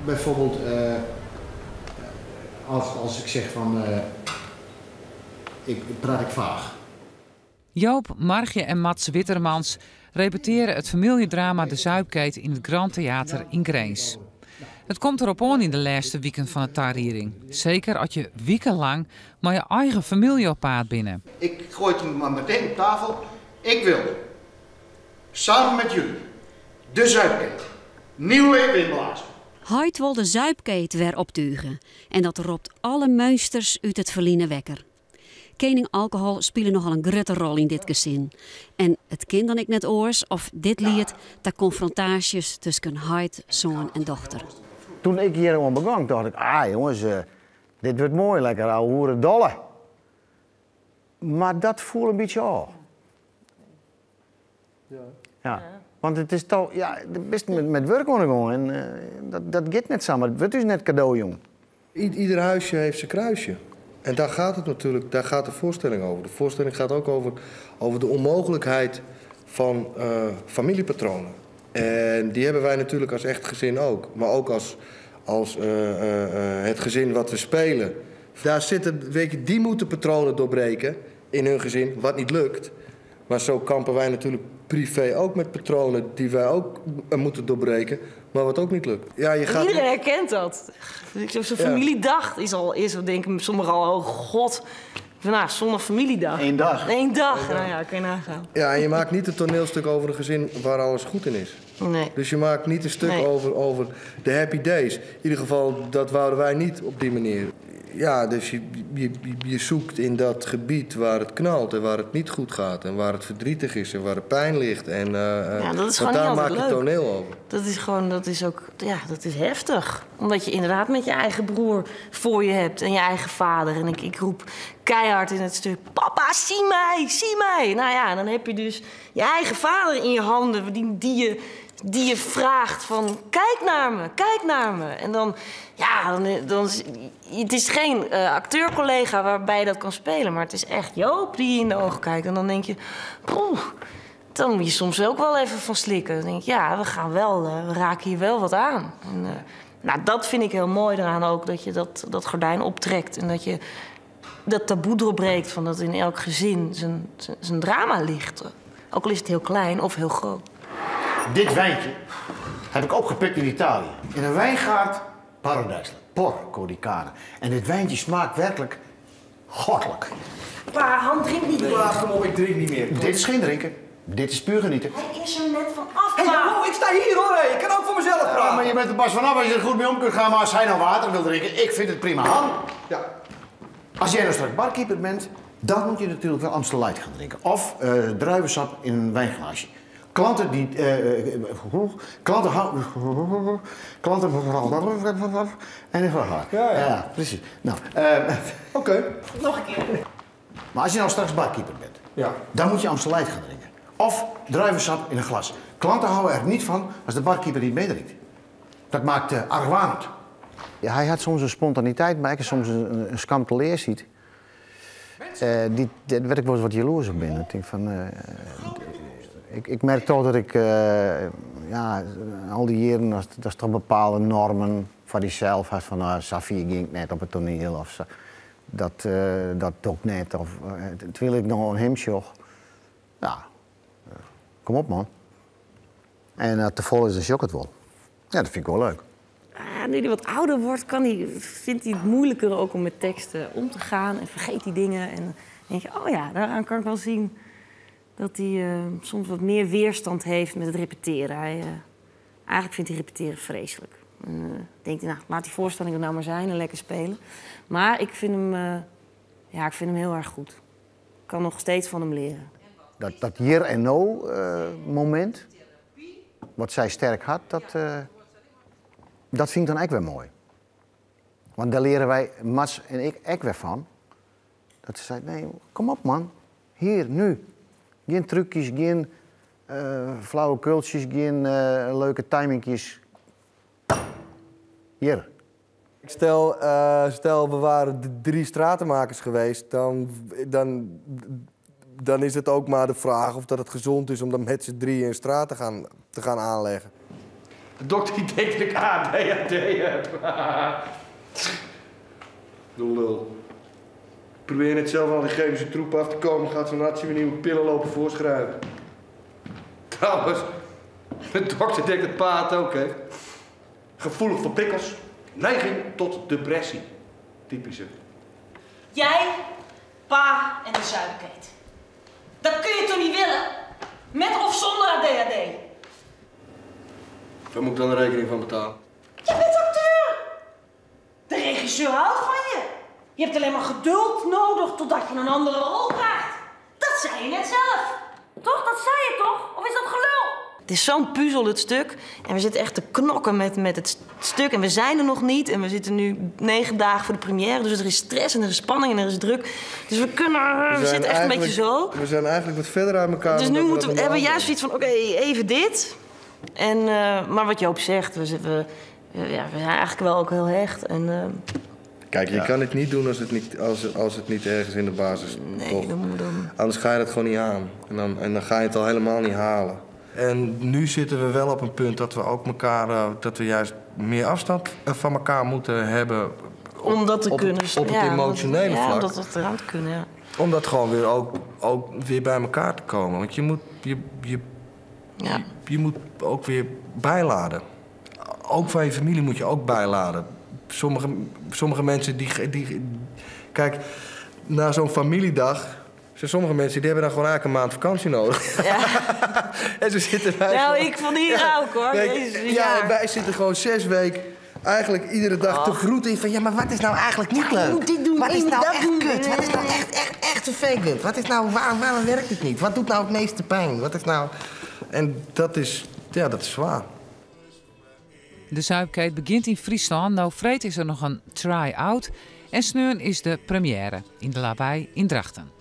Bijvoorbeeld als ik zeg van ik praat ik vaag. Joop, Margje en Mats Wittermans repeteren het famyljedrama De Zuipkeet yn it Grand Theater yn Grins. It komt derop oan yn de lêste wiken fan de tarieding. Seker as je wikenlang mei je eigen famylje op paad binne. Ik gooi het maar meteen op tafel. Ik wil samen met jullie de Zuipkeet nieuw leven inblazen. Heit wol de Zuipkeet wer optuge en dat ropt alle meunsters út it ferline wekker. Kening Alkohol spile nochal in grutte rol yn dit gesin. En it kin dan ek net oars of dit liedt ta konfrontaasjes tusken heit, soan en dochter. Toen ik hjir oan begûn, tocht ik, ah jonges, dit wurdt moai, lekker ouwehoere dolle. Mar dat foel in bytsje ôf. Ja. Want it is toch, ja, bist mei wurk oan 'e gong en dat giet net samar. It wurdt ús net kado jûn. Ieder huisje heeft zijn kruisje. En daar gaat het natuurlijk, daar gaat de voorstelling over. De voorstelling gaat ook over de onmogelijkheid van familiepatronen. En die hebben wij natuurlijk als echt gezin ook. Maar ook als het gezin wat we spelen. Daar zitten, weet je, die moeten patronen doorbreken in hun gezin, wat niet lukt. Maar zo kampen wij natuurlijk privé ook met patronen die wij ook moeten doorbreken, maar wat ook niet lukt. Ja, je gaat Iedereen herkent dat. Zo'n familiedag is al, denken sommigen al, oh god, vandaag zondag familiedag. Eén dag. Eén dag, nou ja, kun je nagaan. Ja, en je maakt niet een toneelstuk over een gezin waar alles goed in is. Nee. Dus je maakt niet een stuk Nee. over de happy days. In ieder geval, dat wouden wij niet op die manier. Ja, dus je zoekt in dat gebied waar het knalt en waar het niet goed gaat. En waar het verdrietig is en waar de pijn ligt. En Ja, dat is want gewoon daar niet maak altijd je leuk. toneel over. Dat is gewoon, dat is ook, ja, dat is heftig. Omdat je inderdaad met je eigen broer voor je hebt en je eigen vader. En ik roep keihard in het stuk, papa, zie mij, zie mij. Nou ja, en dan heb je dus je eigen vader in je handen die je vraagt van, kijk naar me, kijk naar me. En dan, ja, dan, het is geen acteurcollega waarbij je dat kan spelen, maar het is echt Joop die je in de ogen kijkt. En dan denk je, poeh, dan moet je soms ook wel even van slikken. Dan denk je, ja, we raken hier wel wat aan. En dat vind ik heel mooi eraan ook, dat je dat gordijn optrekt en dat je dat taboe doorbreekt van dat in elk gezin zijn drama ligt. Ook al is het heel klein of heel groot. Dit wijntje heb ik opgepikt in Italië. In een wijngaard Paradijselijk. Porco di cane. En dit wijntje smaakt werkelijk goddelijk. Pa, Han drinkt niet meer. Pa, kom op, ik drink niet meer. Dit is geen drinken. Dit is puur genieten. Hij is er net van af, Hey, pa. hallo, ik sta hier hoor. Hey. Ik kan ook voor mezelf Ja, praten. maar je bent er pas vanaf als je er goed mee om kunt gaan. Maar als hij nou water wil drinken, ik vind het prima. Han, Ja. Als jij nou straks barkeeper bent, dan moet je natuurlijk wel Amstel Light gaan drinken. Of druivensap in een wijnglaasje. Klanten die klanten houden, klanten en even hard. Ja, ja. Ja, precies. Nou, Oké. Nog een keer. Maar als je nou straks barkeeper bent, Ja. dan moet je Amstel Light gaan drinken. Of druivensap in een glas. Klanten houden er niet van als de barkeeper niet meedrinkt. Dat maakt argwanend. Ja, hij had soms een spontaniteit, maar ik soms een skamte leer ziet. Daar werd ik wel eens wat jaloers op ben. Ik denk van, ik merk toch dat ik, ja, al die jaren, dat is toch bepaalde normen van jezelf had van, nou, Safi ging net op het toneel of zo. Dat dat ook net. Of terwijl ik nog een hem zocht. Ja, kom op man. En te vol is, dan shock het wel. Ja, dat vind ik wel leuk. Ah, nu hij wat ouder wordt, vindt hij het moeilijker ook om met teksten om te gaan. En vergeet hij dingen. En dan denk je, oh ja, daaraan kan ik wel zien dat hij soms wat meer weerstand heeft met het repeteren. Eigenlijk vindt hij repeteren vreselijk. En denkt hij, nou, laat die voorstelling er nou maar zijn en lekker spelen. Maar ik vind hem heel erg goed. Ik kan nog steeds van hem leren. Dat hier en nou moment, wat zij sterk had, dat vind ik dan ook weer mooi. Want daar leren wij, Mats en ik, ook weer van. Dat ze zei, nee, kom op man, hier, nu. Geen trucjes, geen flauwe kultjes, geen leuke timingjes. Hier. Stel, we waren de 3 stratenmakers geweest, dan is het ook maar de vraag of dat het gezond is om dan met z'n 3 een straat te gaan aanleggen. De dokter die denkt dat ik ADHD heb. De lul. Ik probeer net zelf al die chemische troep af te komen, gaat zo'n arts weer nieuwe pillen lopen voorschrijven. Trouwens, de dokter denkt dat pa het ook heeft. Gevoelig voor prikkels, neiging tot depressie. Typische. Jij, pa en de zuipkeet. Dat kun je toch niet willen? Met of zonder ADHD? Waar moet ik dan de rekening van betalen? Je bent acteur! De regisseur houdt van je. Je hebt alleen maar geduld nodig totdat je een andere rol krijgt. Dat zei je net zelf. Toch? Dat zei je toch? Of is dat gelul? Het is zo'n puzzel, het stuk. En we zitten echt te knokken met het stuk. En we zijn er nog niet. En we zitten nu 9 dagen voor de première. Dus er is stress en er is spanning en er is druk. Dus we kunnen... We, zitten echt een beetje zo. We zijn eigenlijk wat verder uit elkaar. Dus dan nu dat we moeten we, dat hebben we normaal juist zoiets van, oké, even dit. En, maar wat Joop zegt, we zijn eigenlijk wel ook heel hecht. En, doen. Kijk, je kan het niet doen als het niet ergens in de basis nee, toch. dan moet dan... Anders ga je dat gewoon niet aan. En dan ga je het al helemaal niet halen. En nu zitten we wel op een punt dat we ook elkaar, dat we juist meer afstand van elkaar moeten hebben. Om dat te kunnen. Op het ja, emotionele vlak. Om dat eraan te kunnen, ja. Om dat gewoon weer ook weer bij elkaar te komen. Want je moet, je moet ook weer bijladen. Ook van je familie moet je ook bijladen. Sommige mensen die... Kijk, na zo'n familiedag... Zijn sommige mensen die hebben dan gewoon eigenlijk een maand vakantie nodig. Ja. En zo zitten wij Nou, gewoon ik van hier ook, hoor. Nee, Jezus, ja, wij zitten gewoon 6 weken eigenlijk iedere dag te vroeten in van... ja, maar wat is nou eigenlijk niet leuk? Je moet dit doen, Wat je is moet nou dat echt doen. kut? Wat is nou echt vervelend? Wat is nou, waarom werkt het niet? Wat doet nou het meeste pijn? Wat is nou... En dat is, ja, dat is zwaar. De Zuipkeet begint in Friesland. Nou, freed is er nog een try-out. En sneun is de première in de Lawei in Drachten.